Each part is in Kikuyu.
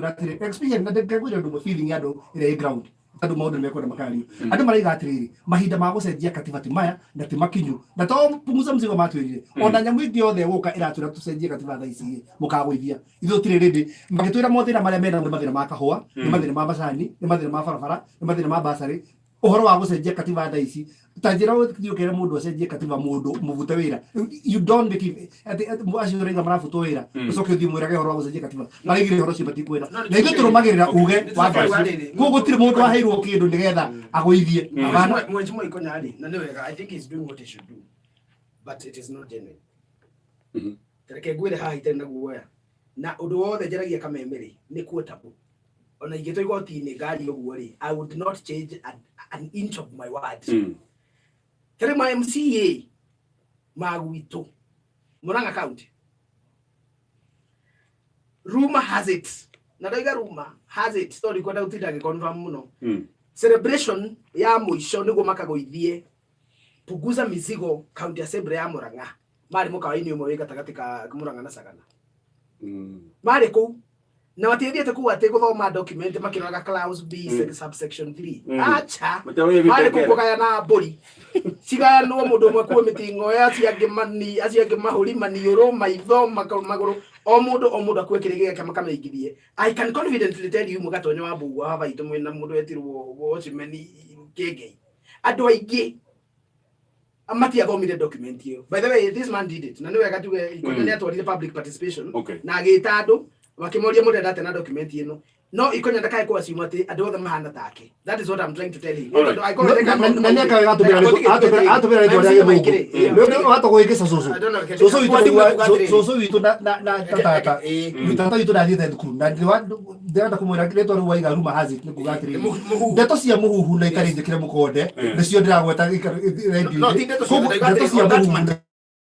Atĩrĩ, especially na ndĩngwĩra ũndũ ũmwe, feeling ya andũ ĩrĩa ĩ ground, andũ maũndũ nĩ mekwenda makario. Andũ maraiga atĩrĩrĩ, mahinda ma gũcenjia katiba ti maya na ti makinyu, na to punguza mzigo matwĩrire, ona nyamũ ĩngĩ yothe ĩgũka ĩratwĩra tũcenjie katiba thaa ici ĩ, mũkagũithia ithuĩ tũtirĩ rĩndĩ. Magĩtwĩra mothĩna marĩa mena nĩ mathĩna ma kahũa, nĩ mathĩna ma macani, nĩ mathĩna ma barabara, nĩ mathĩna ma basarĩ. Ũhoro wa gũcenjia katiba thaa ici, ta njĩra ũthiĩ ũkere mũndũ acenjie katiba, mũndũ mũbute wĩra. You don't make it atĩ acio ũraiga marabutwo wĩra, ũcoke ũthiĩ mwĩrage ũhoro wa gũcenjia katiba. Maraigire ũhoro ũcio matikwenda, na ithuĩ tũrũmagĩrĩra uge wa andũ acio. Koguo gũtirĩ mũndũ waheirwo kĩndũ nĩgetha agũithie. Hapana. Mheshimiwa Ikonya rĩ, na nĩ wega, I think he's doing what he should do, but it is not genuine. Reke ngwĩre haha itarĩ na guoya, na ũndũ wothe njaragia kameme rĩ, nĩ quotable. Ona ingĩtwo igoti-inĩ ngari ũguo rĩ, I would not change an inch of my word. Tarĩ ma MCA ma gwitũ Murang'a County, rumor has it, na ndoiga rumor has it tondũ ndikwenda gũtinda ngĩconfirm mũno, celebration ya mũico nĩguo makagũithie punguza mizigo county assembly ya Murang'a, marĩ mũkawa-inĩ ũmwe wĩ gatagatĩ ka Murang'a na Sagana. Marĩ kũu na matiathiĩte kũu atĩ gũthoma document makĩroraga clause B subsection 3. Acha. Mataũĩ marĩ kũu gĩtengere. Kũgayana mbũri cigayanwo, mũndũ ũmwe kuo mĩting'oya, acio angĩ mani, acio angĩ mahũri, maniũrũ, maitho, magũrũ, o mũndũ o mũndũ akue kĩrĩa gĩake makamĩingithie. I can confidently tell you, mũgatonyo wa mbugua wa baitũ mwĩna mũndũ wetirwo watchman Kĩngei, andũ aingĩ matiathomire document ĩyo. By the way, this man did it na nĩ wega tuge Ikonya nĩ atwarire public participation na agĩta andũ makĩmoria, "Mũrenda atĩa na document ĩno?" No Ikonya ndakae kũ assume atĩ andũ othe mahana take. That is what I'm trying to tell him. Alright. Tondũ angĩkorwo ndeka- Na nĩ akaga atũmĩra rĩtwa rĩa gĩthũngũ nĩ ũndũ wa tũgũĩkĩca cũcũ. I don't know, Cũcũ witũ Kwa nĩguo- kuga atĩrĩrĩ. Cũcũ witũ na tata tata witũ ndathiĩte thukuru na ndĩrenda kũmwĩra rĩtwa rĩu waiga rumor has it nĩ kuga atĩrĩrĩ, Mũhuhu. ndeto cia mũhuhu na itarĩ njĩkĩre mũkonde nĩcio ndĩragweta No, ti ndeto cia- redio. Ndeto cia on that mũhuhu matter.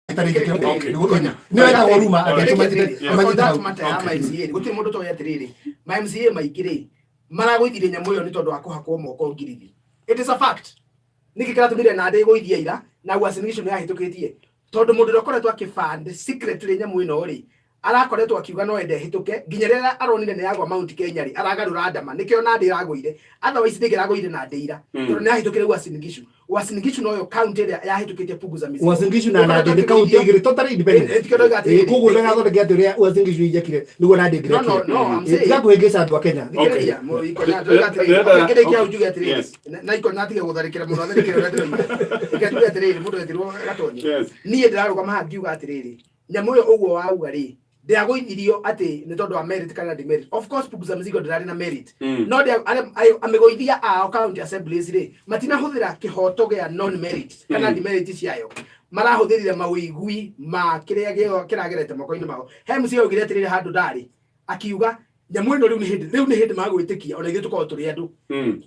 na itarĩ njĩkĩre Okay. nĩ wetagwo rumor. Alright. On that matter ya ma MCA, gũtirĩ mũndũ toĩ atĩrĩrĩ, ma MCA maingĩ rĩ, maragũithirie nyamũ ĩyo nĩ tondũ wa kũhakwo moko ngirithi. It is a fact. Nĩkĩ kĩratũmire Nandĩ ĩgũithie ira na Uasin Gishu nĩ yahĩtũkĩtie? Tondũ mũndũ ũrĩa ũkoretwo akĩfund secretly nyamũ ĩno rĩ, arakoretwo akiuga no ende ĩhĩtũke nginya rĩrĩa aronire nĩ yagwa Mount Kenya rĩ, aragarũra ndama. Nĩkĩo Nandĩ ĩragũire, otherwise ndĩngĩragũire Nandĩ ira, tondũ nĩ yahĩtũkire Uasin Gishu. Uasin Gishu noyo county ĩrĩa yahĩtũkĩtie punguza mizigo. Uasin Gishu na Nandĩ nĩ kaunti igĩrĩ totally independent. Eh, tikio ndoiga atĩrĩrĩ. Koguo ndagathondeke atĩ ũrĩa Uasin Gishu injekire nĩguo Nandĩ No, no, I'm saying- tiga kũhĩngĩca andũ a Kenya. Thikĩrĩria, Ikonya, ndoiga atĩrĩrĩ, okay, ngĩrĩkia hau njuge atĩrĩrĩ, na Ikonya atige gũtharĩkĩra mũno, atharĩkĩre ũrĩa ndĩroiga. Reke njuge atĩrĩrĩ, mũndũ etirwo Gatonyi. Niĩ ndĩrarũgama haha ngiuga atĩrĩrĩ, nyamũ ĩyo ũguo wauga rĩ, ndĩagũithirio atĩ nĩ tondũ wa merit kana demerit. Of course punguza mzigo ndĩrarĩ na merit, no amĩgũithia ao county assemblies rĩ, matinahũthĩra kĩhoto gĩa non merit kana demerit ciayo, marahũthĩrire mawĩigui ma kĩrĩa kĩragerete moko-inĩ mao. He mũciĩ augire atĩrĩrĩ, handũ ndarĩ akiuga nyamũ ĩno rĩu nĩ hĩndĩ, rĩu nĩ hĩndĩ magwĩtĩkia ona ithuĩ tũkorwo tũrĩ andũ.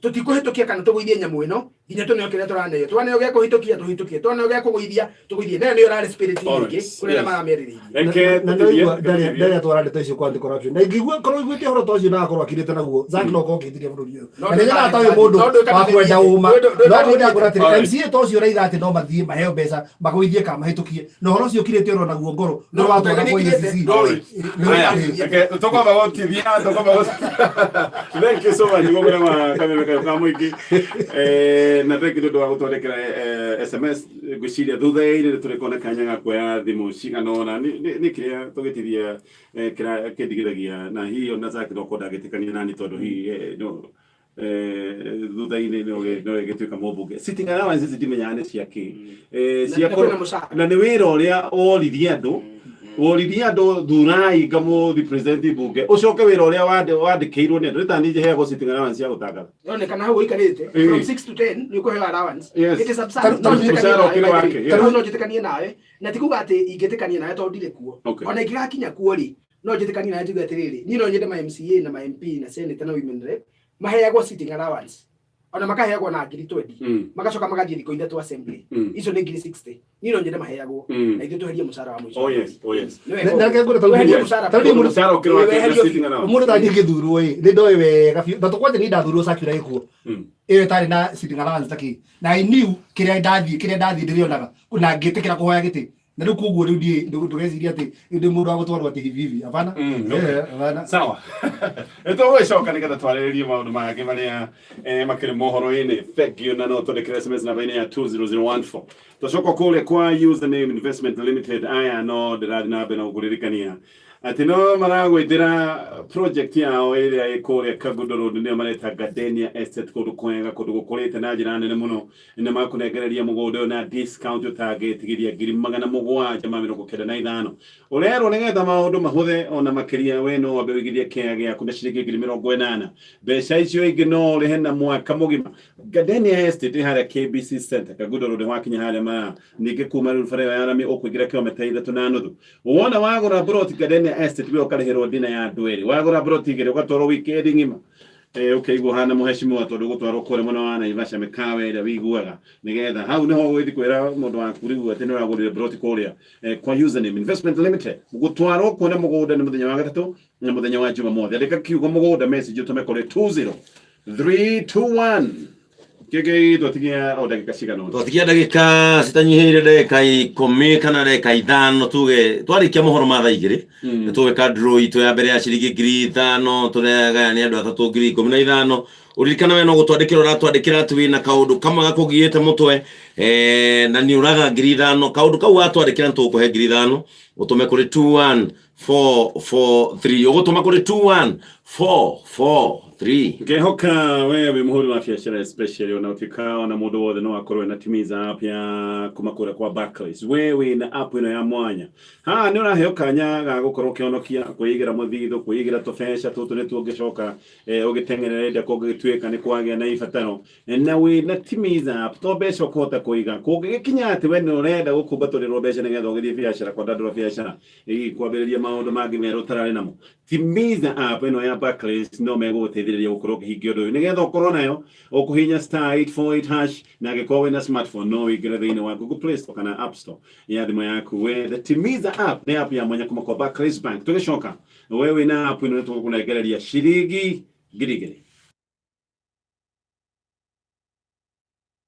Tũtikũhĩtũkia kana tũgũithie nyamũ ĩno nginya tũneo kĩrĩa tũraneo. Twaneo gĩa kũhĩtũkia, tũhĩtũkie; twaneo gĩa kũgũithia, tũgũithie. Nayo nĩyo ĩrarĩ spirit nyingĩ kũrĩ arĩa maramĩarĩrĩirie. Reke Na tũthiĩ- ndaigua ndarĩ atwara ndeto icio kwa anti corruption na ingĩigua korwo iguĩte ũhoro ta ũcio na akorwo akirĩte naguo, Zack, no korwo ũkĩtiria bũrũri ũyũ. No Na nĩ nyonaga ta ũyũ ndũĩ- mũndũ no ndũĩ kana wa kwenda nĩ- ũma. ndũĩ No kana nĩ nĩ- ndakũra atĩrĩ, Alright. MCA ta ũcio ũraiga atĩ no mathiĩ maheo mbeca magũithie kana mahĩtũkie, na ũhoro ũcio ũkirĩte oro naguo ngoro no watwara kwa EACC. Alright. Aya, reke tũkwamba gũtithia, tũkwamba. Thank you so much gũkũrĩa wa kameme kayo ka mũingĩ. Na thank you nĩ ũndũ wa gũtwandĩkĩra SMS. Ngwĩciria thutha-inĩ nĩ tũrĩkona kanya ga kuoya thimũ cigana ũna. Nĩ kĩrĩa tũgĩtithia kĩrĩa kĩndigithagia na hihi ona Zack no korwo ndangĩtĩkania nani, tondũ hihi no thutha-inĩ no ĩgĩtuĩka mũmbunge. Sitting allowance ici ndimenyaga nĩ cia kĩ. Cia Na kwĩna mũcara. Na nĩ wĩra ũrĩa woririe andũ, woririe andũ thurai ngamũ represent mbunge, ũcoke wĩra ũrĩa wandĩkĩirwo nĩ andũ nĩ ta niĩ heagwo sitting allowance cia gũtangatha. Yonekana hau ũikarĩte from 6 to 10 nĩ ũkũheo allowance. It is absurd. No njĩtĩkanie Mũcara nawe, ũkĩrĩ by the way. wake, yes. Tarĩu no njĩtĩkanie nawe, na ti kuga atĩ ingĩtĩkania nawe tondũ ndirĩ kuo. Ona ingĩgakinya kuo rĩ, no njĩtĩkanie nawe njuge atĩrĩrĩ, niĩ no nyende ma MCA na ma MP na senator na women rep maheagwo sitting allowance, ona makaheagwo na ngiri 20, magacoka magathiĩ thikũ 3 assembly. Icio nĩ ngiri 60. Niĩ no nyende maheagwo, na ithuĩ tweherie mũcara wa mũico. Oh yes. Nĩ wega Na reke ngwĩre ũguo. Tweherie mũcara tarĩu biũ. Mũcara ũkĩrĩ wake na Weherio sitting biũ. allowance. Mũndũ ta niĩ ngĩthurwo ĩ, nĩ ndoĩ wega biũ na tũkwanja niĩ ndathurwo circular ĩkuo ĩyo ĩtarĩ na sitting allowance ta kĩ, na I knew kĩrĩa ndathiĩ ndĩrĩonaga na ngĩtĩkĩra kũhoya gĩtĩ. Na rĩu koguo rĩu ndiĩ ndũgecirie atĩ ndĩ mũndũ wa gũtwarwo atĩ hivi hivi, hapana. Okay. Eh, hapana. Sawa, nĩtũgũgĩcoka nĩgetha twarĩrĩrie maũndũ mangĩ marĩa makĩrĩ mohoro-inĩ. Thank you, na no twandĩkĩre SMS namba-inĩ ya 20014. Twacoka kũrĩa kwa Username Investment Limited, aya no ndĩrathiĩ na mbere na gũkũririkania atĩ no maragwĩtĩra project yao ĩrĩa ĩ kũrĩa Kangundo Road, nĩyo mareta Gardenia Estate, kũndũ kwega, kũndũ gũkũrĩte na njĩra nene mũno. Nĩ makũnengereria mũgũnda ũyũ na discount ũtangĩtigithia 795,000. Ũrerwo nĩgetha maũndũ mahũthe ona makĩria, we no wambe ũigithie kĩa gĩaku na ciringi 80,000, mbeca icio ingĩ no ũrĩhe na mwaka mũgima. Gardenia Estate ĩ harĩa KBC Center, Kangundo Road. Wakinya harĩa mara ningĩ kuma rĩu bara ĩyo ya rami ũkũingĩra kilomita 3.5. Wona wagũra broti Gardenia Estate, we ũkarĩhĩrwo ndina ya andũ erĩ. Wagũra broti 2, ũgatwarwo weekend ng'ima, ũkaigua hana mũheshimiwa, tondũ ũgũtwarwo kũrĩa mwena wa Naivasha, mĩkawa ĩrĩa wĩiguaga, nĩgetha hau nĩho ũgũgĩthiĩ kwĩra mũndũ waku rĩu atĩ nĩ ũragũrire broti kũrĩa kwa Username Investment Limited. Gũtwarwo kuona mũgũnda nĩ mũthenya wa gatatũ na mũthenya wa Jumamothi. Andĩka kiugo mũgũnda message ũtũme kũrĩ 20321. Kĩngĩ twatigia o ndagĩka cigana ũna. Twatigia ndagĩka citanyihĩire ndagĩka 10 kana ndagĩka 5, tuge twarĩkia mohoro ma thaa 2, nĩ tũgwĩka draw itũ ya mbere ya ciringi 5,000, tũragaya nĩ andũ atatũ 15,000. Ũririkana we no gũtwandĩkĩra ũratwandĩkĩra atĩ wĩna kaũndũ kamwe gakũgiĩte mũtwe, na nĩ ũraga 5,000. Kaũndũ kau watwandĩkĩra nĩ tũgũkũhe 5,000, ũtũme kũrĩ 21443, ũgũtũma kũrĩ 21443. Ngehoka we wĩ mũhũri wa biacara especially, ona ũtuĩka ona mũndũ wothe no akorwo na Timiza app ya kuma kũrĩa kwa Barclays. We wĩna app ĩno ya mwanya haha, nĩ ũraheo kanya ga gũkorwo ũkĩhonokia, kwĩigĩra mũthithũ, kwĩigĩra tũbeca tũtũ nĩtuo ũngĩcoka ũgĩteng'erere nda kũngĩgĩtuĩka nĩ kwagĩa na ibataro. Na wĩna Timiza app, to mbeca ũkũhota kũiga, kũngĩgĩkinya atĩ we nĩ ũrenda gũkumbatũrĩrwo mbeca nĩgetha ũgĩthiĩ biacara, kwandandũra biacara, kwambĩrĩria maũndũ mangĩ merũ ũtararĩ namo, Timiza app ĩno ya Barclays no megũgũteithĩrĩria gũkorwo ũkĩhingia ũndũ ũyũ. Nĩgetha ũkorwo nayo, ũkũhihinya *848#, na angĩkorwo wĩna smartphone no ũingĩre thĩinĩ wa Google Play Store kana App Store ya thimũ yaku wethe Timiza app. Nĩ app ya mwanya kuma kwa Barclays Bank. Tũgĩcoka, we wĩna app ĩno nĩ tũgũkũnengereria ciringi 2,000.